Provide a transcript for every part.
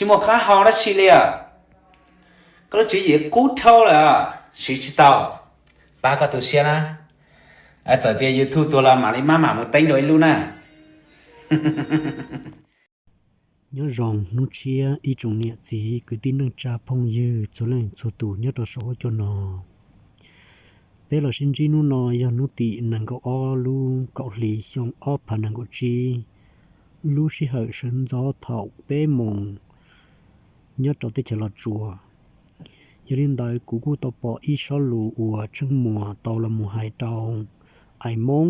Tsis muaj qab hau dab tsi li os. Koj lub tswv yim kub dhau lawm, siv tsis tau. Pab koj tu siab na. Txawm tias YouTube tuag los mam li maj mam mus teeb dua ib lub na. Nyob zoo hnub tshiab ib tsoom niam txiv kwv tij neej tsa phooj ywg txhua leej txhua tus nyob rau saum huab cua no. Peb los sib ntsib hnub no yog hnub tim nees nkaum ob lub kaum hli xyoo ob phav nees nkaum tsib, lub sij hawm sawv ntxov thaum peb moos nyob rau teb chaws Los Tsuas. Yog li ntawd kuv kuj tau pom ib sob lus uas Tsheej Muas tau los mus hais rau Ais Moob.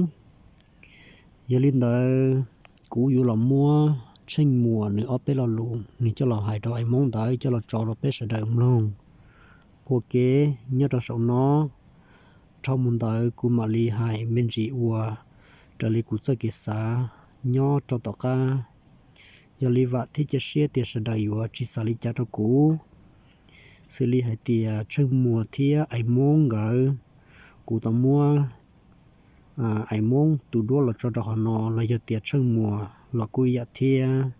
Yog li ntawd kuv yuav los muab Tsheej Muas nws ob peb lo lus nws coj los hais rau Ais Moob ntawd coj los tso rau peb sawv daws mloog ua ke nyob rau saum no. Dhau mus ntawd kuv mam li hais me ntsis ua raws li kuv txoj kev xav nyob rau tom qab. Yog li vam thiab cia siab tias sawv daws yuav tsis xav li cas rau kuv. Xws li hais tias Tsheej Muas thiab Ais Moob nkawd, kuv tau muab Ais Moob tus duab los tso rau hauv no los yog tias Tsheej Muas los kuj ib yam thiab.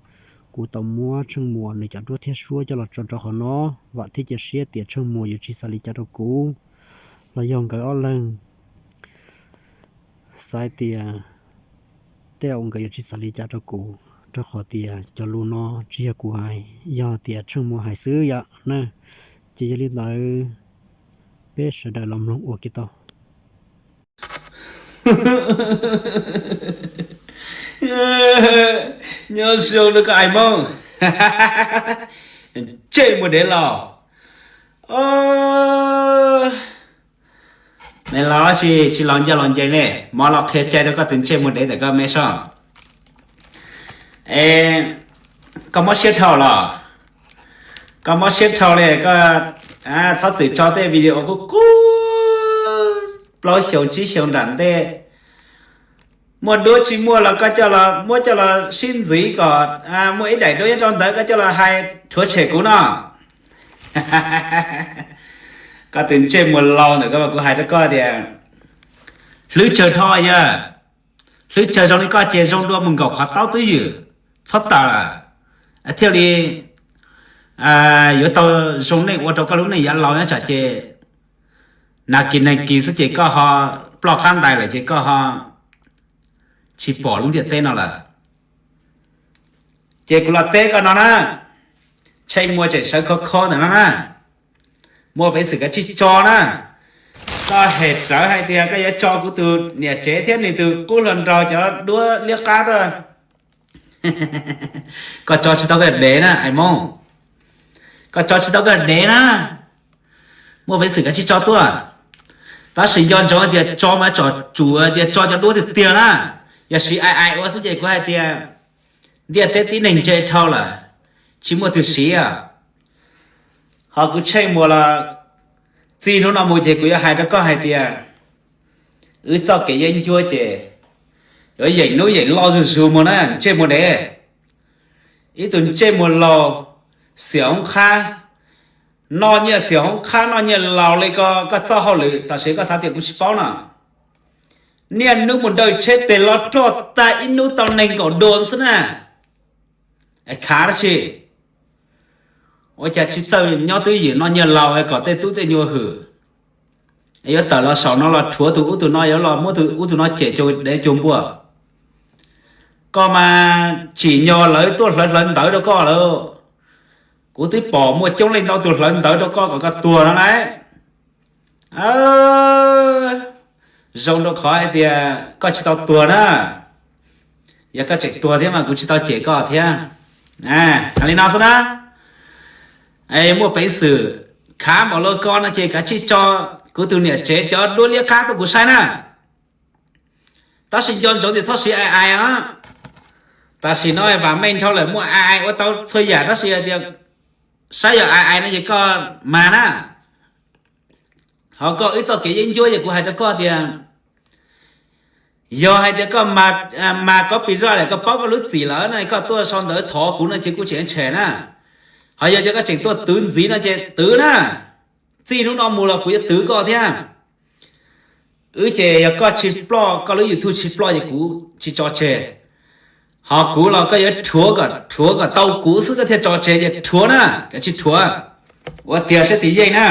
Kuv tau muab Tsheej Muas nws cov duab thiab suab coj los tso rau hauv no, vam thiab cia siab tias Tsheej Muas yuav tsis xav li cas rau kuv, los yog nkawd ob leeg xav hais tias tej zaum nkawd yuav tsis xav li cas rau kuv, rau qhov tias cov lus no tsis yog kuv hais, yog tias Tsheej Muas hais xwb yom na. Ces yog li ntawd peb sawv daws los mloog ua ke tau. Nyob zoo rau koj Ais Moob. Ntsej muag dev los. Neb los tsis, tsis los ncauj los ncees li, mov los qhia cai rau koj tus ntsej muag dev ntawm koj me soj. Es koj mob siab dhau los? Koj mob siab dhau li koj txhob txwm tso tej video kub kub plaub xyoo tsib xyoo nram ntej. Muaj duab tsis muaj los koj coj los muab coj los sib ntxiv kom muaj ib daim duab nyob rau ntawd koj coj los hais rhuav tshem kuv no. Koj tus ntsej muag laus ntawm koj mas kuv hais rau koj tias hlwb tsawg dhau yog, hlwb tsawg zoo li koj ces zoo dua mus nkaum qhov taub twb ywm, txhob tawm lawm, thiaj li yuav tau zoo neej ua rau koj lub neej yav laus nyob tsam ces nas kis neeg kis xwb ces koj ho ploj qab ntais lawm ces koj ho tsis pom lub ntiaj teb no lawm. Ces kuv los teb koj no na, Tsheej Muas tseem sawv khov kho ntawm no na, muaj peev xwm kav tsij tso na. Koj hem rawv hais tias koj yuav tso kuv tus niam tsev thiab nws tus qub hluas nraug cov duab liab qab tuaj. Koj tso tsis tau koj dev na Ais Moob, koj tso tsis tau koj dev na. Muaj peev xwm kav tsij tso tuaj. Tab sis nco ntsoov tias tso mas tsom tsum tias tso cov duab tiag tiag na, yog siv ai ai ua xwb ces kuv hais tias ntiaj teb tib neeg ntse dhau lawm, tsis muaj twg siv. Ho kuv Tsheej Muas los txij hnub no mus ces kuv yuav hais rau koj hais tias wb txoj kev yeeb ncuab ces yuav yeem hnub yeem loj zuj zus mus na ntsej muag dev. Ib tug ntsej muag laus, xiam hoob qhab, noj nyiaj xiam hoob qhab noj nyiaj laus li ko, koj txoj hauj lwm tam sim koj xav tias kuv tsis paub no? Niaj hnub mus daws tsheb tes los roj tag ib hnub tau nees nkaum dua xwb na. Es khav dab tsi? Ua cas tsis txawj nyob twj ywm noj nyiaj laus kom tej tub tej nyuag hwm? Yuav tawm los saum no los rhuav tus ub tus no, yuav los muab tus ub tus no cem cuag dev cuag npua. Koj mas tsim nyog lawv tuaj hlawv hlawv ntawv rau koj lawm. Kuv twb pom muaj coob leej ntau tus hlawv ntawv rau koj kom koj tuag no lauj. Zoo rau qhov hais tias koj tsis tau tuag na. Yog koj tseem tuag thiab mas kuv tsis tau cem koj thiab. Hais li no xwb na. Muaj peev xwm khav npaum li ko no ces kav tsij tso kuv tus niam tsev cov duab liab qab tuaj kuv saib na. Tab sis nco ntsoov tias txhob siv ai ai os. Tam sim no vam meej dhau lawm muaj ai ai ua tau txhua yam tab sis tias saib yog ai ai no ces koj mag na. Ho koj wb txoj kev yeeb ncuab ces kuv hais rau koj tias yog hais tias koj mag koj pis raj lawm koj paub koj lub txim lawm no koj tuaj sau ntawv thov kuv no ces kuv tseem tshem na. Ho yog tias koj tseem tuaj twv ntxiv no ces twv na. Txij hnub no mus los kuv yuav twv koj thiab. Wb ces yog koj tsis ploj, koj lub YouTube tsis ploj ces kuv tsis tso tseg. Ho kuv los koj yuav rhuav kom, rhuav kom tau kuv xwb koj thiaj tso tseg, ces rhuav na, kav tsij rhuav. Ua tiag saib tis yeej na,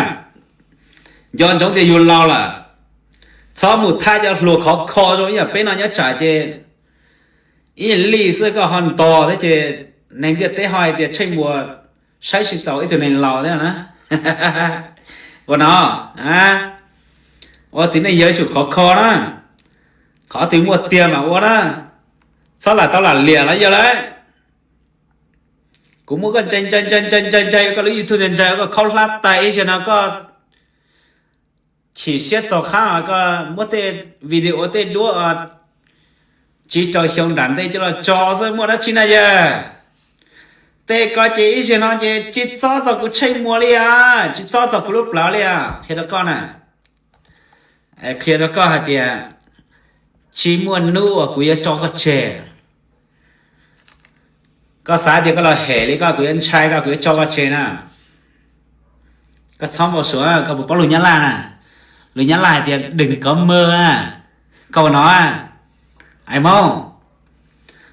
nco ntsoov tias yus laus lawm, txhob mus thab cov hluas khov kho zoo ib yam peb no nyob tsam ces ib lij xwb koj ho ntos thiab ces neeg ntiaj teb ho hais tias Tsheej Muas saib tsis taus ib tug neeg laus thiab na. Ua no, ua txiv neej yawg tsum khov kho na, qhov twg muaj tiag mas ua na, txhob lam tau lam liam los yog lawm. Kuv muab koj ntsais ntsais ntsais ntsais ntsais ntsais koj lub YouTube ntsais ntsais koj khaub hlab tas ib zaug no koj chim siab txaus qhab koj muab tej video tej duab tsiv rau xyoo nram ntej coj los tso xwb muaj dab tsi na yawg. Tej ko ces ib zaug no ces tsis txob txog kuv Tsheej Muas li os, tsis txob txog kuv lub plawv li os, qhia rau koj na. Qhia rau koj hais tias tsis muaj hnub uas kuv yuav tso koj tseg. Koj xav tias koj los hem li koj kuv yuav ntshai koj kuv yuav tso koj tseg na. Koj txhob npau suav, koj puas paub lus Nyab Laj na? Lus Nyab Laj hais tias đừng có mơ na. Koj ua no, ais mob,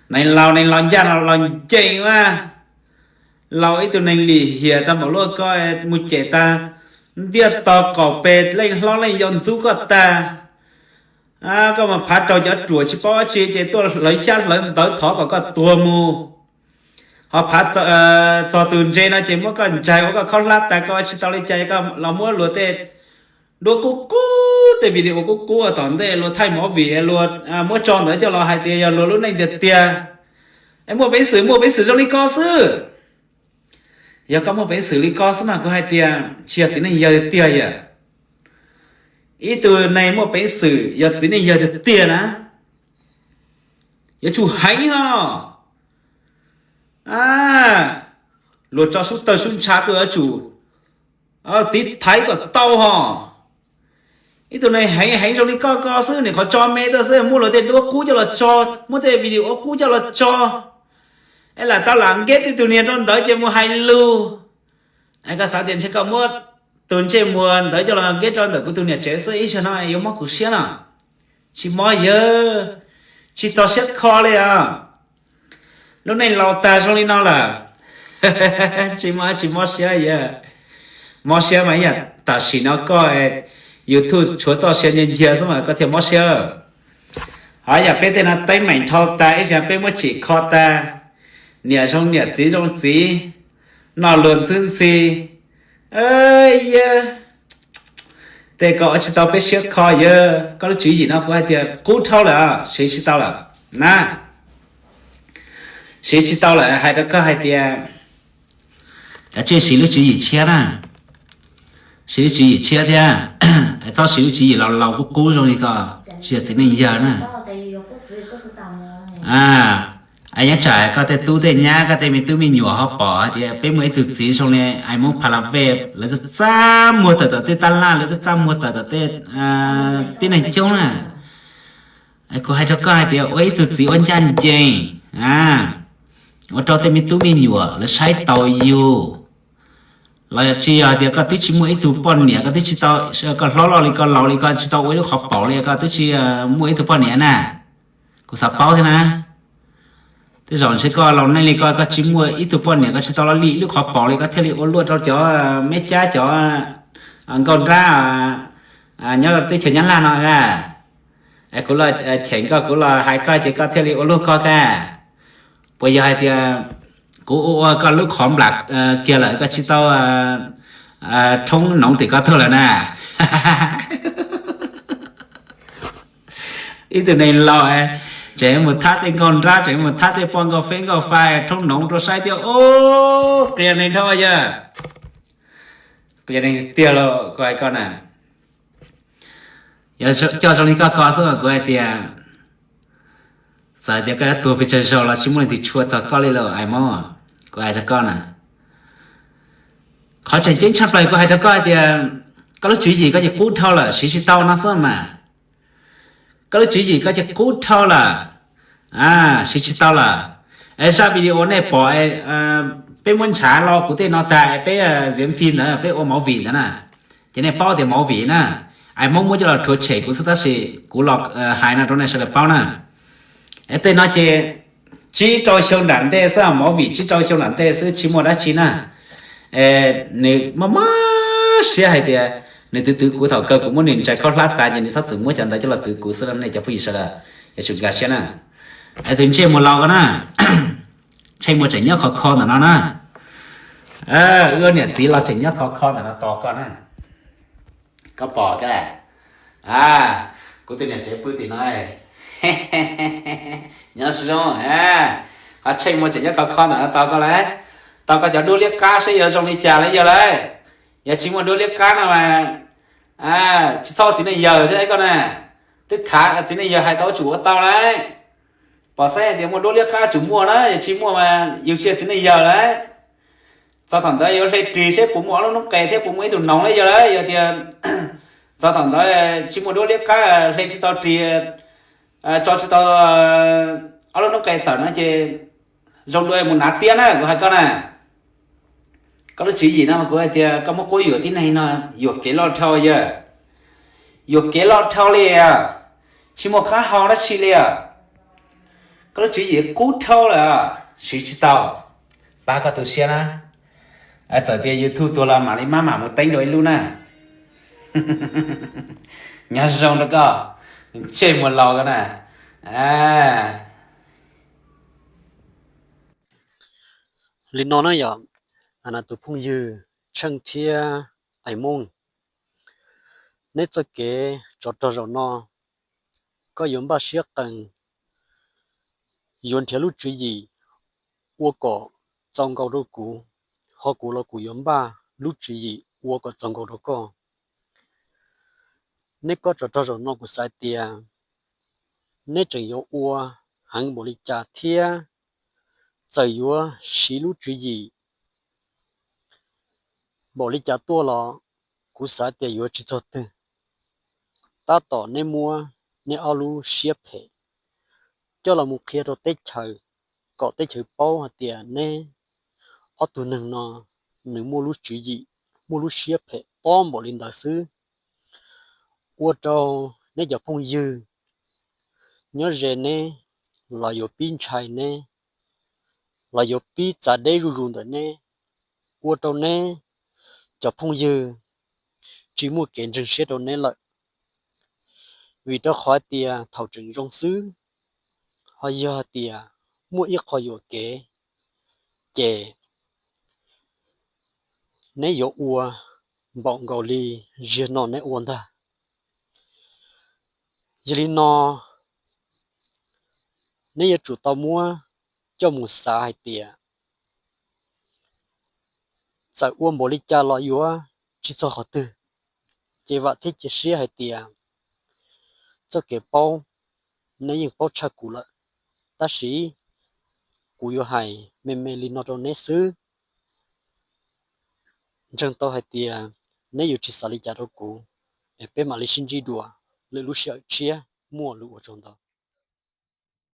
neeg laus neeg laus ncaj no los ncees mas, laus ib tug neeg lim hiam tag npaum luaj koj mus cem tag ntiaj tog qaum pes leej hlob leej yau ntxub koj tag. Koj mas phav raug cov ruam tsis paub dab tsi ces tuaj hlawv xyab hlawv ntawv thov kom koj tuag mus. Ho phav txog tus ntse no ces muab koj ntsais ua koj khaub hlab tas koj ua tsis tau li cas koj los muab luag tej duab kub kub tej video kub kub tom ntej luag thaij movie luag muab tso ntawd coj los hais tias yog luag lub neej tiag tiag. Es muaj peev xwm muaj peev xwm zoo li koj xwb. Yog koj muaj peev xwm li koj xwb mas kuv hais tias tsis yog txiv neej yawg tiag tiag yom. Ib tug neeg muaj peev xwm yog txiv neej yawg tiag tiag na, yuav tsum heev ho. Luag tso sub tawg sub ntsha tuaj yuav tsum tiv thaiv kom tau ho. Ib tug neeg heev heev zoo li koj ko xwb nim qhov tso me tuaj xwb muab luag tej duab kub coj los tso, muab tej video qub coj los tso, es lam tau lam nkeb tej tus niag rau ntawd ces mus hais lus. Es koj xav tias ntshe koj muab tus ntsej muag ntawd coj los nkeb rau ntawm kuv tus niam tsev xwb ib zaug no yuav mob kuv siab no? Tsis mob yawg, tsis txog siab kho li os. Lub neej laus tag zoo li no lawm, tsis mob, tsis mob siab yawg. Mob siab mas ib yam tam sim no koj YouTube tshuav txoj sia nyiag nyiag xwb mas koj thiaj mob siab. Ho yam peb tej no teeb meem dhau tas ib zaug peb muab tsim kho tas, niam zoo niam txiv zoo txiv, noj luag ntxhwb ntxhi. Yawg, tej ko ua tsis tau peb siab kho yawg. Koj lub tswv yim no kuv hais tias qub dhau lawm, siv tsis tau lawm na. Siv tsis tau lawm hais rau koj hais tias kav tsij siv lub tswv yim tshiab na. Siv lub tswv yim tshiab thiab, txhob siv lub tswv yim laus laus kub kub zoo li ko, tsis yog txiv neej yawg na. Nyob tsam koj tej tub tej nyab koj tej me tub me nyuam ho pom hais tias peb muaj ib tug txiv zoo li Ais Moob Pha La Vej, lawv txaj txaj muag tawm tom tej tab laj, lawv txaj txaj muag tawm tom tej tib neeg coob na. Kuv hais rau koj hais tias ua ib tug txiv ua ncaj ncees, ua rau tej me tub me nyuam lawv saib taus yus. Los tsis yog tias koj twb tsis muaj ib tug poj niam, koj twb tsis tau, koj hlob loj li koj laus li koj tsis tau ua ib lub qhov paum li koj twb tsis muaj ib tug poj niam na. Kuv xav paub thiab na. Tej zaum ntshe koj laus neej li koj, koj tsis muaj ib tug poj niam, koj tsis tau los li ib lub qhov paum li koj thiaj li ua luaj rau cov meb cab cov nkauj nrab nyob teb chaws Nyab Laj no a. Kuv los cheem koj, kuv los hais koj ces koj thiaj li ua luaj koj ka. Puas yog hais tias kuv ua ua koj lub qhov nplam kiag lawm koj tsis tau rhoob noov tim koj tuag lawm na? Ib tug neeg laus tseem mus thab tej nkauj nrab, tseem mus thab tej poj nkauj feb nkauj fa rhoob noov rau saib thiab. Ub, qias neeg dhau yawg. Qias neeg tiag lauj, kuv hais koj na. Yog coj zoo li koj ko xwb mas kuv hais tias txawm tias koj yuav tuag pes tsawg zaus los tsis muaj leej twg tshua txog koj li lauj Ais Moob. Kuv hais rau koj na, qhov tseem ceeb tshaj plaws kuv hais rau koj hais tias koj lub tswv yim koj ces qub dhau lawm, siv tsis tau no xwb mas. Koj lub tswv yim koj ces qub dhau lawm, siv tsis tau lawm. Es zaj video nej pom, peb muab ntshav los kuv tej no tag es peb diễn viên ntawd peb ua movie ntawd na, ces nej paub tias movie na, Ais Moob muab coj los rhuav tshem kuv xwb tab sis kuv los hais no rau nej sawv daws paub na. Es tej no ces Tsib rau xyoo nram ntej xwb, movie tsib rau xyoo nram ntej xwb, tsis muaj dab tsi na. Nws mob mob siab hais tias nws twv twv kuv, thaum kawg kuv muab nws ntsaws khaub hlab tas ces nws txhob txwm muab cov ntawd coj los twv kuv xwb, nej cov phooj ywg sawv daws yuav tsum nkag siab na. Tus ntsej muag laus ko na, ntsej muag tseem nyob khov kho ntawm no na. Wb niam txiv los tseem nyob khov kho ntawm no tos koj na. Koj pom ka, kuv tus niam tsev pw tim no. Nyob zoo, ho ntsej muag tseem nyob khov kho ntawm no tos koj lawm. Tos koj cov duab liab qab seb yuav zoo li cas lawm yog lawm. Yog tsis muaj duab liab qab no mas tsis txhob ua txiv neej yawg thiab koj na. Twb khav txiv neej yawg hais tau, yuav tsum ua tau lawm. Pom xeeb hais tias muaj duab liab qab yuav tsum muaj na, yog tsis muaj mas yus tsis yog txiv neej yawg lawm. Txog thaum ntawd yuav hle ris seb puas muaj ob lub noob qes thiab puas muaj ib tug noog li yog lawm. Yog tias txog thaum ntawd tsis muaj duab liab qab, hle tsis tau ris, tso tsis tau ob lub noob qes tawm no ces zoo dua mus hnav tiab na, kuv hais koj na. Koj lub tswv yim no mas kuv hais tias koj muab quab yuam tib neeg no, yuam kev loj dhau yawg. Yuam kev loj dhau li, tsis muaj qab hau dab tsi li. Koj lub tswv yim qub dhau lawm, siv tsis tau. Pab koj tu siab na. Txawm tias YouTube tuag los mam li maj mam mus teeb dua ib lub na. Nyob zoo rau koj, ntsej muag laus ko na. Li no na yog, tus phooj ywg Tsheej thiab Ais Mooj, neb txoj kev tsov rog zaum no, koj yuav npaj siab qees, yuav nrhiav lub tswv yim ua kom txaus nkaus rau kuv, ho kuv los kuv yuav npaj lub tswv yim ua kom txaus nkaus rau koj. Neb kob tsov rog zaum no kuv xav tias neb tseem yuav ua heev npaum li cas thiab txawm yuav siv lub tswv yim npaum li cas tuaj los kuv xav tias yuav tsis txog twg. Tab tom neb muab neb ob lub siab phem coj los mus qhia rau teb chaws, kom teb chaws paub hais tias neb ob tug neeg no nws muaj lub tswv yim, muaj lub siab phem tob npaum li ntawd xwb. Ua rau neb cov phooj ywg nyob ze neb los yuav pib ntshai neb, los yuav pib txav deb zuj zus ntawm neb, ua rau neb cov phooj ywg tsis muaj kev ntseeg siab rau neb lawm. Vim rau qhov hais tias thaum tseem zoo xwb, ho yog hais tias muaj ib qho yuam kev, ces neb yuav ua npaum nkaus li ziag no neb ua ntag. Yog li no, neb yuav tsum tau muab coj mus xav hais tias txawm ua npaum li cas los yuav tsis txog qhov twg. Ces vam thiab cia siab hais tias txoj kev paub neb yeej paub tshaj kuv lawm, tab sis kuv yuav hais me me li no rau neb xwb. Ntseeg tau hais tias neb yuav tsis xav li cas rau kuv, es peb mam li sib ntsib dua lwm lub sij hawm tshiab, muaj lus ua tsaug ntau.